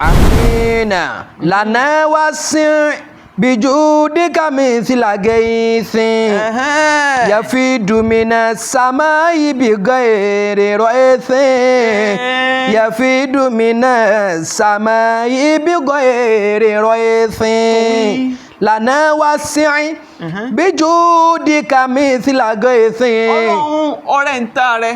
Amina lana wasi' bijudika mithla gaythin yafidu mina samai bighairi raythin yafidu mina samai bighairi raythin lana wasi' bijudika mithla gaythin. Ọlọ́run, ọrẹ ń ta rẹ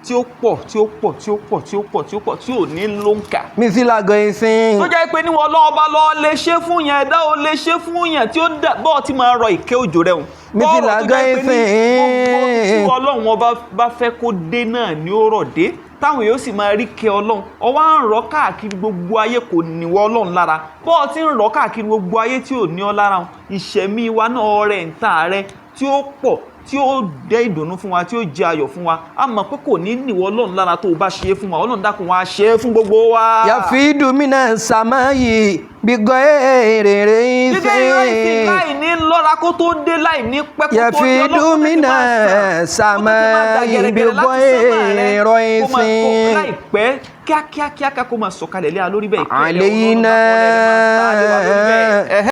tí ó pọ̀, tí ó pọ̀, tí ó pọ̀, tí ó pọ̀, tí ó pọ̀, tí ò ní ló ń kà. Mithla gaythin. Tó jẹ́ pé níwọ̀n Ọlọ́run bá lọ lè ṣe fún yẹn, ẹ̀dá ò lè ṣe fún yẹn tí ó dà bọ́ọ̀ tí máa rọ ìkẹ́ òjò rẹ̀ hùn. Mithla Bọ́ọ̀rọ̀ tó jẹ́ pé ní gbogbo tí gaythin. Ọlọ́run ọba bá fẹ́ kó dé náà ni ó rọ̀ dé, táwọn yóò sì máa rí kẹ́ Ọlọ́run. Ọwọ́ à ń rọ káàkiri gbogbo ayé, kò níwọ́ Ọlọ́run lára. Bọ́ọ̀ tí ń rọ káàkiri gbogbo ayé tí ò ní ọ lára hùn, ìṣẹ̀mí wa náà, ọrẹ ń ta rẹ tí ó pọ̀, tí ó dẹ́ ìdùnnú fún wa, tí ó jẹ́ ayọ̀ fún wa, a mọ̀ pé kò ní níwọ́ Ọlọ́run lára tó o bá ṣe é fún wa. Ọlọ́run, dákun, wa ṣe é fún gbogbo wa. Yafidu mina samai bighairi Gbígbé ìrẹsì raythin. Láì ní lọ́ra kó tó dé, láì ní pẹ́ kó tó dé. Yafidu Ọlọ́run tètè mina máa sàn, kó tètè máa dà samai gẹ̀rẹ́gẹ̀rẹ́ láti sánmà rẹ, bighairi kó máa kó raythin. láìpẹ́, kíákíá kíákíá, kó máa sọ̀kalẹ̀ lé wa lórí bẹ́ẹ̀. Ìkẹ́ rẹ, Alayna. Ọlọ́run, dákun, ọrẹ rẹ máa ta lé wa lórí bẹ́ẹ̀.